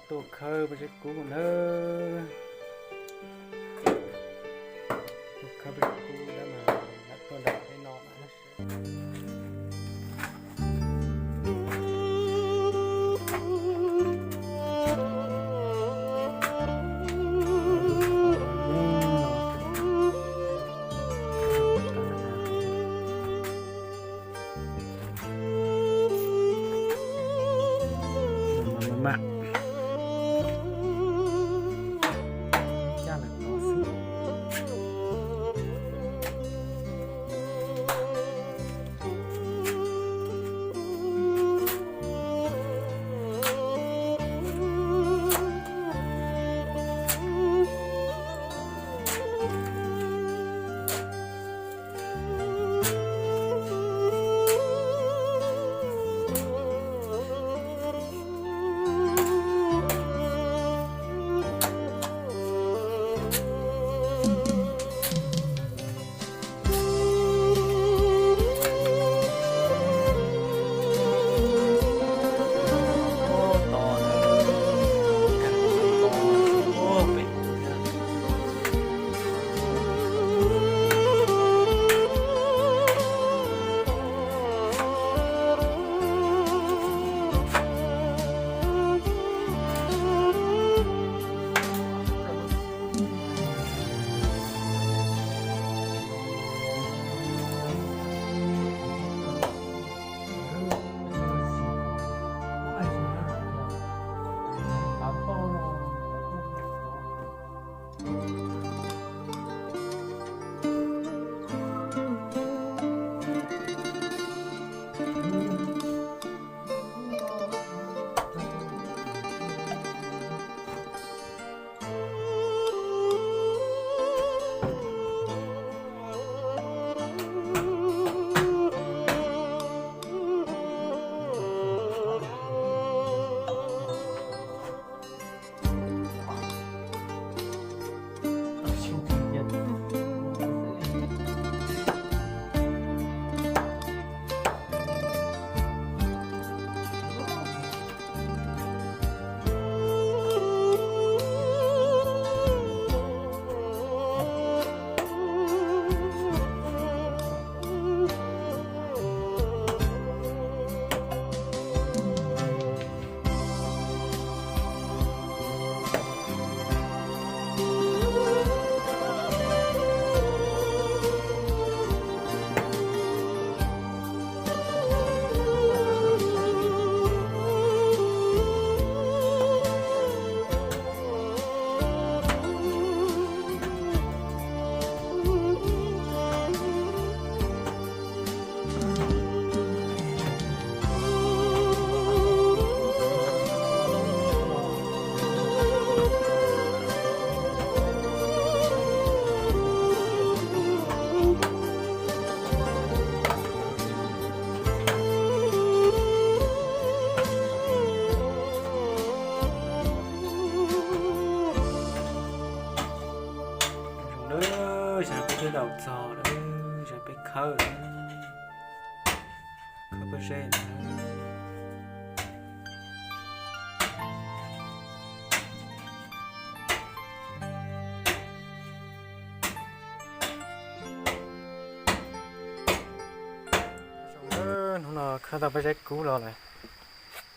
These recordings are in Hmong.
Tuaj khawb paj zeb kub nawb. Tuaj khawb paj zeb kub dab mas lam tuaj nram tej no na. Zoo na, sawv daws peb twb los txog lawm, sawv daws peb khawb lawm, khawb pob zeb na. Hnub no khawb tau pob zeb kub los lawm,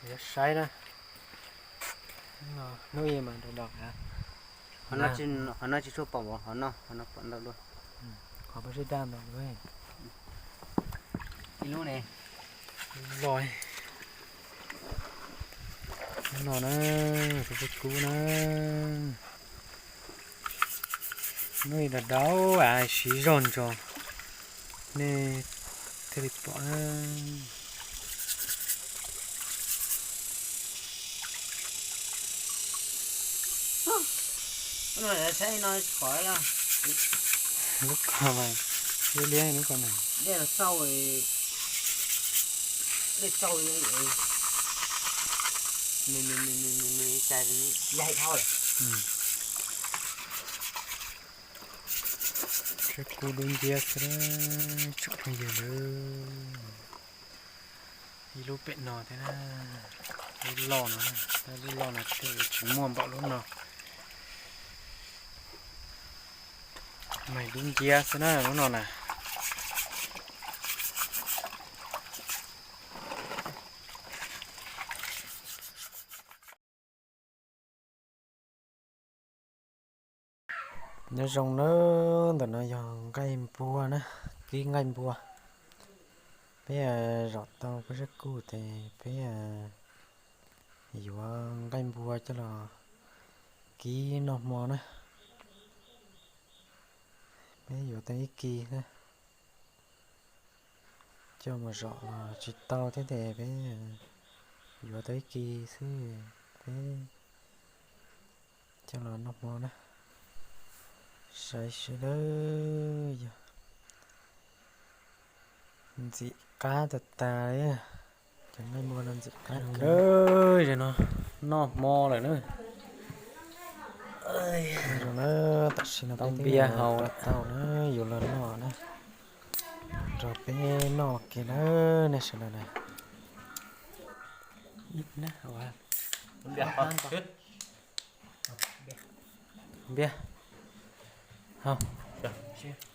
yuav saib na. Hnub no hnub ib mas nrau nrau. Qhov no tsis tshua pom, hov no, hov no pom ntau dua. Qhov pob zeb daj ntau dua. Ib lub ne, los. Hnub no na, khawb pob zeb kub na. Hnub ib nrau nrau, siv zog ntso, nej thiaj li pom na. Lub ko mas liab liab lub ko na. Dej los txauj, dej txauj, nws, nws, nws, nws, nws, nws cas yaig dhau lawm. Tsheb kub dub nciab xwb, tsoom phooj ywg lawm. Ib lub pem no thiab na. Lub loj no, lub loj no thiaj tsis muaj npaum lub no. Mas dub nciab xwb na lub no na. Nyob zoo na, ntawm no yog nqaij npua na, kib nqaij npua. Peb zom tau peb sab kuj tes peb yuav nqaij npua coj los kib noj hmo na. Peb yuav tau ib kis na, coj mus zom los tsis tau thiab tes peb yuav tau ib kis xwb, peb coj los noj hmo na. Saib sawv daws, yog ntxim qab tag tag li. Cov nqaij npua no ntxim qab kawg. Tam sim no, tam sim no tau npias haus tau na, yuav los noj na, rau peb noj ua ke na, nej sawv daws na. Npias haus.